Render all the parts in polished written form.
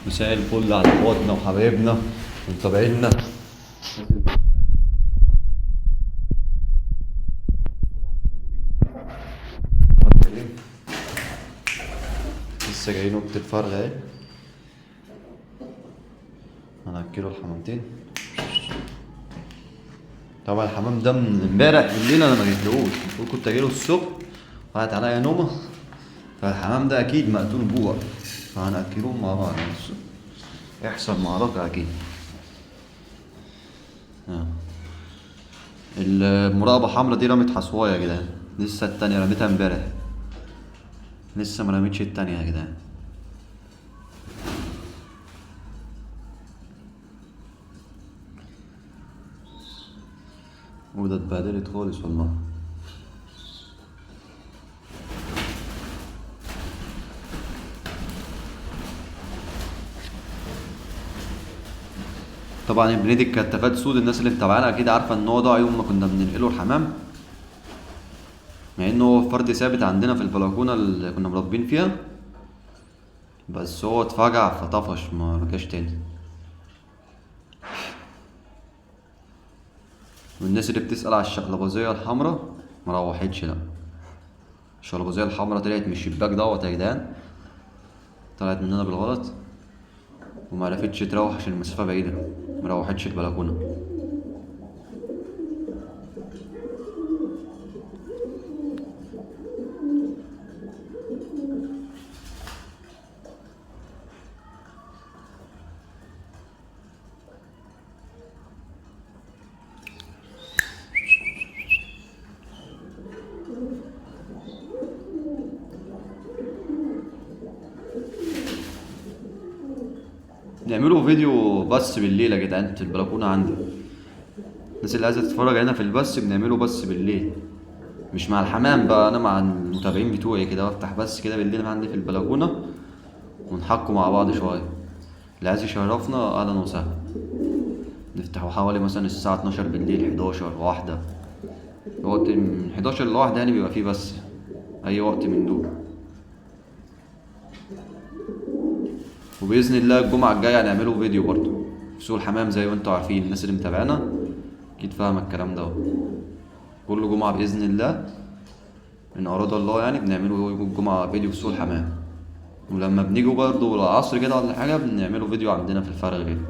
مساء الفل على اخواتنا وحبايبنا ومتابعينا. لسه جايين وقت الفرغ اهي، هنأكله الحمامتين. طبعا الحمام ده من امبارح بالليل انا ما جيتلهوش، المفروض كنت اجيله الصبح وقعت عليا نومه، فالحمام ده اكيد مقتول جوع، فهنأكلهم مع بعض يحصل معركة اكيد. المراقبة حمرا دي رمت حصواية يا جدعان، لسه التانية رميتها امبارح، لسه ما رميتش التانية يا جدعان. وده اتبهدلت خالص والله. طبعا البنيد الكتافات سود، الناس اللي متابعانا اكيد عارفه ان هو ضاع يوم ما كنا بننقله الحمام، مع انه هو فرد ثابت عندنا في البلكونه اللي كنا مربين فيها، بس هو اتفجع فطفش ما رجعش تاني. والناس اللي بتسأل على الشقلباظية الحمراء ما روحتش، لا الشقلباظية الحمراء طلعت من الشباك دوت يا جدعان، طلعت مننا بالغلط وما عرفتش تروح عشان المسافة بعيدة، ما روحتش البلكونة. نعملوا فيديو بس بالليل يا جدعان في البلكونه عندي، الناس اللي عايزه تتفرج علينا في البث بنعمله بس بالليل، مش مع الحمام بقى، انا مع المتابعين بتوعي كده بفتح بس كده بالليل عندي في البلكونه ونحكوا مع بعض شوية. اللي عايز يشرفنا اهلا وسهلا. نفتحه حوالي مثلا الساعة 12 بالليل، 11 واحدة، وقت من 11 لواحدة يعني بيبقى فيه بس اي وقت من دول. وبإذن الله الجمعة الجاية هنعمله فيديو برضو في سوق الحمام زي ما انتوا عارفين، الناس اللي متابعانا أكيد فاهمة الكلام ده. كل جمعة بإذن الله إن أراد الله يعني بنعمله يوم الجمعة فيديو في سوق الحمام، ولما بنيجوا برضو العصر كده ولا حاجة بنعمله فيديو عندنا في الفرغ كده.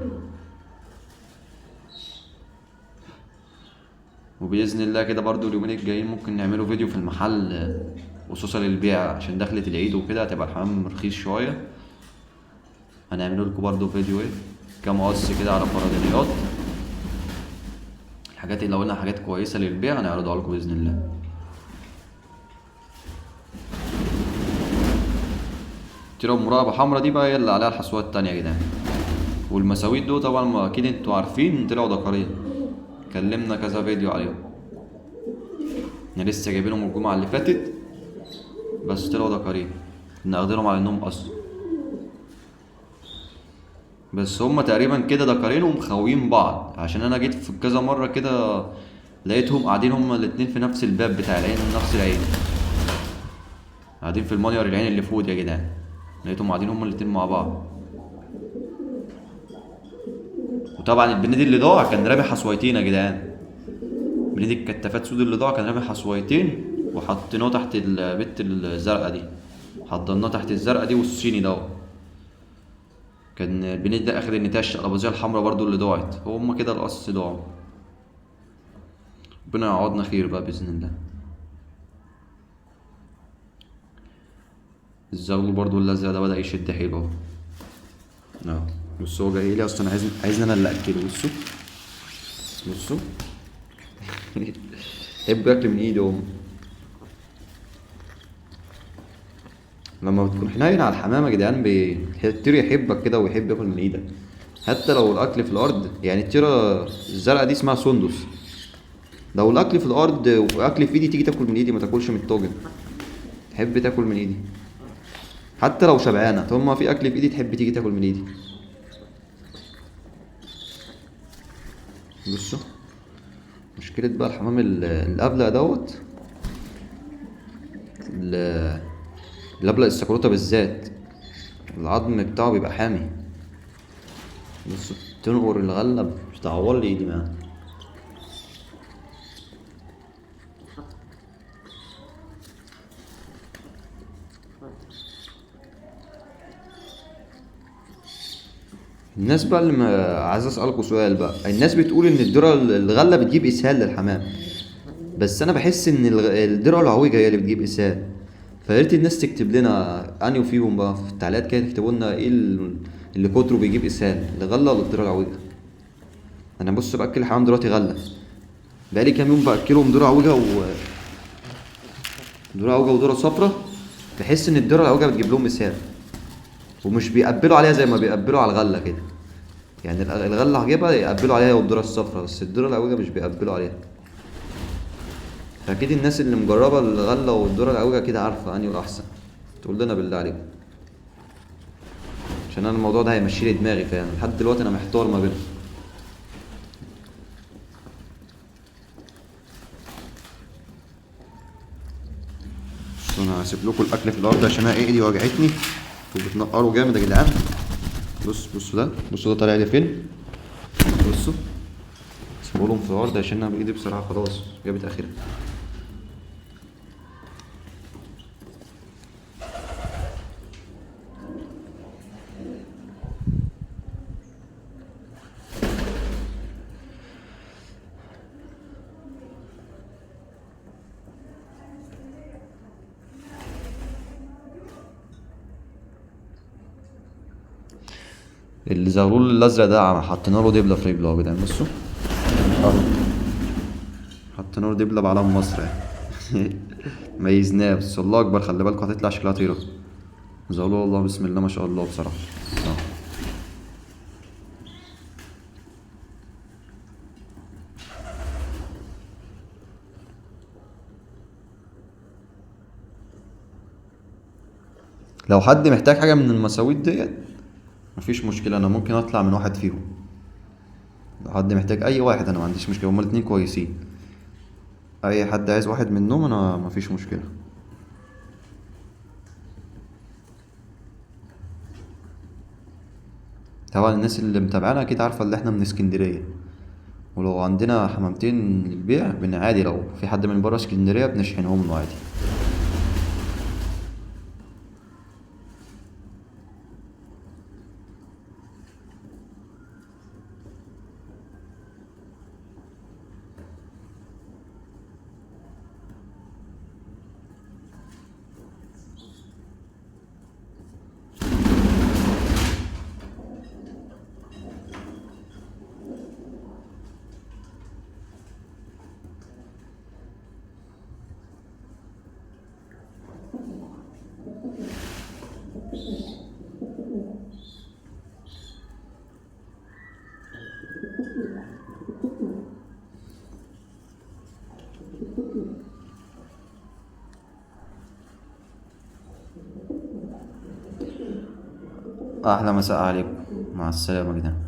وبإذن الله كده برضو اليومين الجايين ممكن نعمله فيديو في المحل خصوصا للبيع، عشان دخلة العيد وكده هتبقى الحمام رخيص شوية. هنعمله لكم برضو فيديو ايه كام قص كده على فرضيات الحاجات اللي لو قلنا حاجات كويسة للبيع هنعرضها لكم بإذن الله. تيرة المراقبة حمرا دي بقى هي اللي عليها الحصوات التانية يا جدعان. والمساويد دول طبعا ما اكيد انتوا عارفين طلعوا ذكرين، اتكلمنا كذا فيديو عليهم، احنا لسه جايبينهم الجمعة اللي فاتت بس طلعوا ذكرين، كنا واخدينهم على انهم قص، بس هما تقريبا كده ذكرين ومخاويين بعض، عشان انا جيت في كذا مرة كده لقيتهم قاعدين هما الاتنين في نفس الباب بتاع العين، نفس العين، قاعدين في المنير العين اللي فوق يا جدعان، لقيتهم قاعدين هما الاتنين مع بعض. وطبعا البنيد اللي ضاع كان رامي حصويتين يا جدعان، بنيد الكتافات سود اللي ضاع كان رامي حصويتين، وحطيناه تحت البت الزرقاء دي، حضرناه تحت الزرقاء دي والصيني دوت. كان البنيد ده اخد النتاج الشقلباظية الحمراء برضو اللي ضاعت، هما كده القص ضاعوا. ربنا يعوضنا خير بقى بإذن الله. الزغلول برضو الازرق ده بدأ يشد حيله اهو. بص هو جاي لي اصلا عايزني انا اللي اكله. بصوا بصوا يحب ياكل من ايدي هم. لما بتكون حنين على الحمام يا جدعان الطير يحبك كده ويحب ياكل من ايدك، حتى لو الاكل في الارض. يعني الطيرة الزرقاء دي اسمها سندس، لو الاكل في الارض واكل في ايدي تيجي تاكل من ايدي، ما تاكلش من الطاجن، تحب تاكل من ايدي حتى لو شبعانه. طول ما في اكل في ايدي تحب تيجي تاكل من ايدي. بصوا مشكلة بقى الحمام الأبلة دوت، الأبلة السكروتة بالذات العظم بتاعه بيبقى حامي، بص تنقر الغلة مش تعور لي ايدي معاها. الناس بقى اللي ما عايز اسالكوا سؤال بقى، الناس بتقول ان الذرة الغلة بتجيب اسهال للحمام، بس انا بحس ان الذرة العويجه هي اللي بتجيب اسهال. فياريت الناس تكتب لنا انيو فيهم بقى في التعليقات كده، تكتبوا لنا ايه اللي كتره بيجيب اسهال، الغلة ولا الذرة العويجه؟ انا بص باكل الحمام دلوقتي غله، بقالي كام يوم باكلهم ذره عوجه و ذره عوجه وذره صفرا، بحس ان الذرة العوجه بتجيب لهم اسهال، ومش بيقبلوا عليها زي ما بيقبلوا على الغلة كده. يعني الغلة هجيبها يقبلوا عليها والذرة الصفرا، بس الذرة العوجه مش بيقبلوا عليها. فاكيد الناس اللي مجربه الغلة والذرة العوجه كده عارفه انهي الاحسن، تقول لنا بالله عليكم، عشان انا الموضوع ده هيمشي لي دماغي فعلا. لحد دلوقتي انا محتار ما بينهم. بصوا انا هسيب لكم الاكل في الارض عشان انا ايدي وجعتني، انتوا بتنقروا جامد يا جدعان. بصوا ده، بصوا ده طالع لي فين، بصوا سيبوا لهم في الارض عشان انا بايدي بصراحة خلاص جابت اخرها. الزغلول الازرق ده حطينا له دبله في رجله اهو يا جدعان، بصوا اهو حطينا له دبله بعلم مصر يعني. ميزناه، بس الله اكبر، خلي بالكم هتطلع شكلها طيره. زغلول والله بسم الله ما شاء الله بصراحة. لو حد محتاج حاجة من المساويد ديت مفيش مشكلة، أنا ممكن أطلع من واحد فيهم. لو حد محتاج أي واحد أنا ما عنديش مشكلة، هما الاتنين كويسين. أي حد عايز واحد منهم أنا مفيش مشكلة. طبعا الناس اللي متابعانا أكيد عارفة إن إحنا من اسكندرية، ولو عندنا حمامتين للبيع بنعادي، لو في حد من برا اسكندرية بنشحنهم له عادي. أحلى مساء عليكم، مع السلامة يا جدعان.